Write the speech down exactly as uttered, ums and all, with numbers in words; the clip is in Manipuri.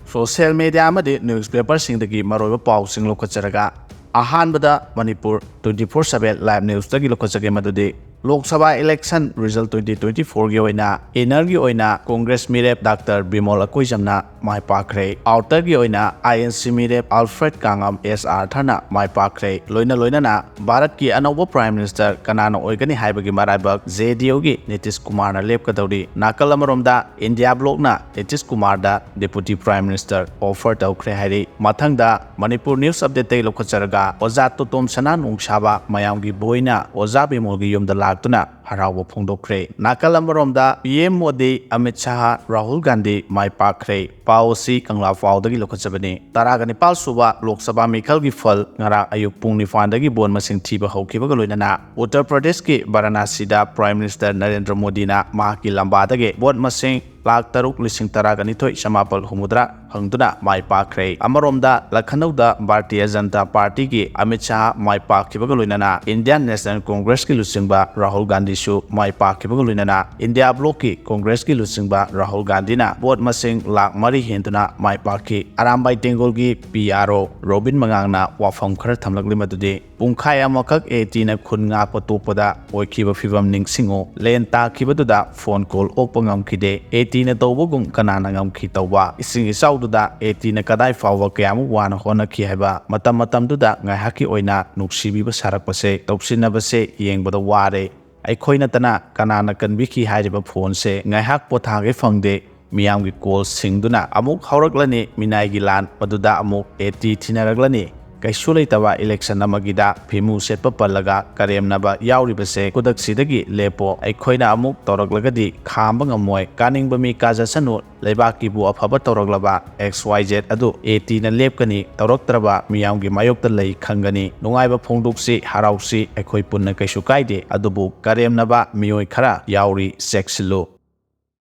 ꯁꯣꯁꯤꯌꯦꯜ ꯃꯦꯗꯤꯌꯥ ꯑꯃꯗꯤ ꯅ꯭ꯌꯨꯁꯄꯦꯄꯔꯁꯤꯡꯗꯒꯤ ꯃꯔꯨꯑꯣꯏꯕ ꯄꯥꯎꯁꯤꯡ ꯂꯧꯈꯠꯆꯔꯒ, ꯑꯍꯥꯟꯕꯗ Manipur twenty four seven live newsꯇꯒꯤ ꯂꯧꯈꯠꯆꯒꯦ꯫ ꯃꯗꯨꯗꯤ Lok Sabha election result twenty twenty fourꯒꯤ ꯑꯣꯏꯅ innerꯒꯤ ꯑꯣꯏꯅ ꯀꯣꯡꯒ꯭ꯔꯦꯁ ꯃꯤꯔꯦꯞ ꯗꯥꯛꯇꯔ ꯕꯤꯃꯣꯜ ꯑꯀꯣꯏꯖꯝꯅ ꯃꯥꯏ ꯄꯥꯛꯈ꯭ꯔꯦ꯫ Outerꯒꯤ ꯑꯣꯏꯅ INC ꯃꯤꯔꯦꯞ ꯑꯜꯐ꯭ꯔꯦꯗ ꯀꯥꯡꯉꯝ, S ꯑꯥꯔꯊꯔꯅ ꯃꯥꯏ ꯄꯥꯛꯈ꯭ꯔꯦ꯫ ꯂꯣꯏꯅ ꯂꯣꯏꯅꯅ ꯚꯥꯔꯠꯀꯤ ꯑꯅꯧꯕ Prime Minister ꯀꯅꯥꯅ ꯑꯣꯏꯒꯅꯤ ꯍꯥꯏꯕꯒꯤ ꯃꯔꯥꯏꯕꯛ JDUꯒꯤ ꯅꯤꯇꯤꯁ ꯀꯨꯃꯥꯔꯅ ꯂꯦꯞꯀꯗꯧꯔꯤ꯫ ꯅꯥꯀꯜ ꯑꯃꯔꯣꯝꯗ India ꯕ꯭ꯂꯣꯛꯅ Nitish ꯀꯨꯃꯥꯔꯗ Deputy Prime Minister offer ꯇꯧꯈ꯭ꯔꯦ ꯍꯥꯏꯔꯤ꯫ ꯃꯊꯪꯗ ꯃꯅꯤꯄꯨꯔ News Updateꯇꯒꯤ ꯂꯧꯈꯠꯆꯔꯒ, ꯑꯣꯖꯥ ꯇꯣꯇꯣꯝ ꯁꯅꯥ ꯅꯨꯡꯁꯥꯕ ꯃꯌꯥꯝꯒꯤ ꯕꯣꯏꯅ ꯑꯣꯖꯥ ꯕꯤꯃꯣꯜꯒꯤ ꯌꯨꯝꯗ ꯂꯥꯛꯇꯨꯅ ꯍꯔꯥꯎꯕ ꯐꯣꯡꯗꯣꯛꯈ꯭ꯔꯦ꯫ ꯅꯥꯀꯜ ꯑꯃꯔꯣꯝꯗ PM ꯃꯣꯗꯤ, ꯑꯃꯤꯠ ꯁꯥꯍ, ꯔꯥꯍꯨꯜ ꯒꯥꯟꯙꯤ ꯃꯥꯏ ꯄꯥꯛꯈ꯭ꯔꯦ꯫ ꯄꯥꯎ ꯑꯁꯤ ꯀꯪꯂꯥ ꯄꯥꯎꯗꯒꯤ ꯂꯧꯈꯠꯆꯕꯅꯤ꯫ ꯇꯔꯥꯒ ꯅꯤꯄꯥꯜ ꯁꯨꯕ ꯂꯣꯛ ꯁꯚꯥ ꯃꯤꯈꯜꯒꯤ ꯐꯜ ꯉꯔꯥꯡ ꯑꯌꯨꯛ ꯄꯨꯡ ꯅꯤꯄꯥꯟꯗꯒꯤ ꯚꯣꯠ ꯃꯁꯤꯡ ꯊꯤꯕ ꯍꯧꯈꯤꯕꯒ ꯂꯣꯏꯅꯅ ꯎꯠꯇꯔ ꯄ꯭ꯔꯗꯦꯁꯀꯤ ꯕꯔꯥꯅꯥꯁꯤꯗ Prime Minister ꯅꯔꯦꯟꯗ꯭ꯔ ꯃꯣꯗꯤꯅ ꯃꯍꯥꯛꯀꯤ ꯂꯝꯕꯥꯗꯒꯤ ꯚꯣꯠ ꯃꯁꯤꯡ ꯂꯥꯈ ꯇꯔꯨꯛ ꯂꯤꯁꯤꯡ ꯇꯔꯥꯒ ꯅꯤꯊꯣꯏ ꯆꯃꯥꯄꯜ ꯍꯨꯝꯐꯨꯇꯔꯥ ꯐꯪꯗꯨꯅ ꯃꯥꯏ ꯄꯥꯛꯈ꯭ꯔꯦ꯫ ꯑꯃꯔꯣꯝꯗ ꯂꯈꯅꯧꯗ ꯚꯥꯔꯇꯤꯌ ꯖꯅꯇꯥ ꯄꯥꯔꯇꯤꯒꯤ ꯑꯃꯤꯠ ꯁꯥꯍ ꯃꯥꯏ ꯄꯥꯛꯈꯤꯕꯒ ꯂꯣꯏꯅꯅ Indian National Congressꯀꯤ ꯂꯨꯆꯤꯡꯕ ꯔꯥꯍꯨꯜ ꯒꯥꯟꯙꯤꯁꯨ ꯃꯥꯏ ꯄꯥꯛꯈꯤꯕꯒ ꯂꯣꯏꯅꯅ ꯏꯟꯗꯤꯌꯥ ꯕ꯭ꯂꯣꯛꯀꯤ ꯀꯣꯡꯒ꯭ꯔꯦꯁꯀꯤ ꯂꯨꯆꯤꯡꯕ ꯔꯥꯍꯨꯜ ꯒꯥꯟꯙꯤꯅ ꯚꯣꯠ ꯃꯁꯤꯡ ꯂꯥꯈ ꯃꯔꯤ ꯍꯦꯟꯗꯨꯅ ꯃꯥꯏ ꯄꯥꯛꯈꯤ꯫ ꯑꯔꯥꯝꯕꯥꯏ ꯇꯦꯡꯒꯣꯜꯒꯤ PRO ꯔꯣꯕꯤꯟ ꯃꯉꯥꯡꯅ ꯋꯥꯐꯝ ꯈꯔ ꯊꯝꯂꯛꯂꯤ, ꯃꯗꯨꯗꯤ ꯄꯨꯡꯈꯥꯏ ꯑꯃꯈꯛ ATꯅ ꯈꯨꯟ ꯉꯥꯛꯄ ꯇꯣꯛꯄꯗ ꯑꯣꯏꯈꯤꯕ ꯐꯤꯚꯝ ꯅꯤꯡꯁꯤꯡꯉꯨ꯫ ꯂꯦꯟ ꯇꯥꯈꯤꯕꯗꯨꯗ ꯐꯣꯟ ꯀꯣꯜ ꯑꯣꯛꯄ ꯉꯝꯈꯤꯗꯦ꯫ ATꯅ ꯇꯧꯕꯒꯨꯝ ꯀꯅꯥꯅ ꯉꯝꯈꯤ ꯇꯧꯕ? ꯏꯁꯤꯡ ꯏꯆꯥꯎꯗꯨꯗ ATꯅ ꯀꯗꯥꯏ ꯐꯥꯎꯕ ꯀꯌꯥꯃꯨꯛ ꯋꯥꯅ ꯍꯣꯠꯅꯈꯤ ꯍꯥꯏꯕ ꯃꯇꯝ ꯃꯇꯝꯗꯨꯗ ꯉꯥꯏꯍꯥꯛꯀꯤ ꯑꯣꯏꯅ ꯅꯨꯡꯁꯤꯕꯤꯕ ꯁꯥꯔꯛꯄꯁꯦ, ꯇꯧꯁꯤꯟꯅꯕꯁꯦ ꯌꯦꯡꯕꯗ ꯋꯥꯔꯦ꯫ ꯑꯩꯈꯣꯏ ꯅꯠꯇꯅ ꯀꯅꯥꯅ ꯀꯟꯕꯤꯈꯤ ꯍꯥꯏꯔꯤꯕ ꯐꯣꯟꯁꯦ ꯉꯥꯏꯍꯥꯛ ꯄꯣꯊꯥꯒꯦ ꯐꯪꯗꯦ꯫ ꯃꯤꯌꯥꯝꯒꯤ ꯀꯣꯜ ꯁꯤꯡꯗꯨꯅ ꯑꯃꯨꯛ ꯍꯧꯔꯛꯂꯅꯤ, ꯃꯤꯅꯥꯏꯒꯤ ꯂꯥꯟ, ꯃꯗꯨꯗ ꯑꯃꯨꯛ AT ꯊꯤꯅꯔꯛꯂꯅꯤ꯫ ꯀꯩꯁꯨ ꯂꯩꯇꯕ election ꯑꯃꯒꯤꯗ ꯐꯤꯃꯨ ꯁꯦꯠꯄ ꯄꯜꯂꯒ ꯀꯔꯦꯝꯅꯕ ꯌꯥꯎꯔꯤꯕꯁꯦ ꯈꯨꯗꯛꯁꯤꯗꯒꯤ ꯂꯦꯞꯄꯣ꯫ ꯑꯩꯈꯣꯏꯅ ꯑꯃꯨꯛ ꯇꯧꯔꯛꯂꯒꯗꯤ ꯈꯥꯝꯕ ꯉꯝꯃꯣꯏ꯫ ꯀꯥꯅꯤꯡꯕ ꯃꯤ ꯀꯥꯖꯁꯅꯨ꯫ ꯂꯩꯕꯥꯛꯀꯤꯕꯨ ꯑꯐꯕ ꯇꯧꯔꯛꯂꯕ XYZ ꯑꯗꯨ ATꯅ ꯂꯦꯞꯀꯅꯤ꯫ ꯇꯧꯔꯛꯇ꯭ꯔꯕ ꯃꯤꯌꯥꯝꯒꯤ ꯃꯥꯌꯣꯛꯇ ꯂꯩ ꯈꯪꯒꯅꯤ꯫ ꯅꯨꯡꯉꯥꯏꯕ ꯐꯣꯡꯗꯣꯛꯁꯤ, ꯍꯔꯥꯎꯁꯤ, ꯑꯩꯈꯣꯏ ꯄꯨꯟꯅ ꯀꯩꯁꯨ ꯀꯥꯏꯗꯦ꯫ ꯑꯗꯨꯕꯨ ꯀꯔꯦꯝꯅꯕ ꯃꯤꯑꯣꯏ ꯈꯔ ꯌꯥꯎꯔꯤ, ꯆꯦꯛꯁꯤꯜꯂꯨ꯫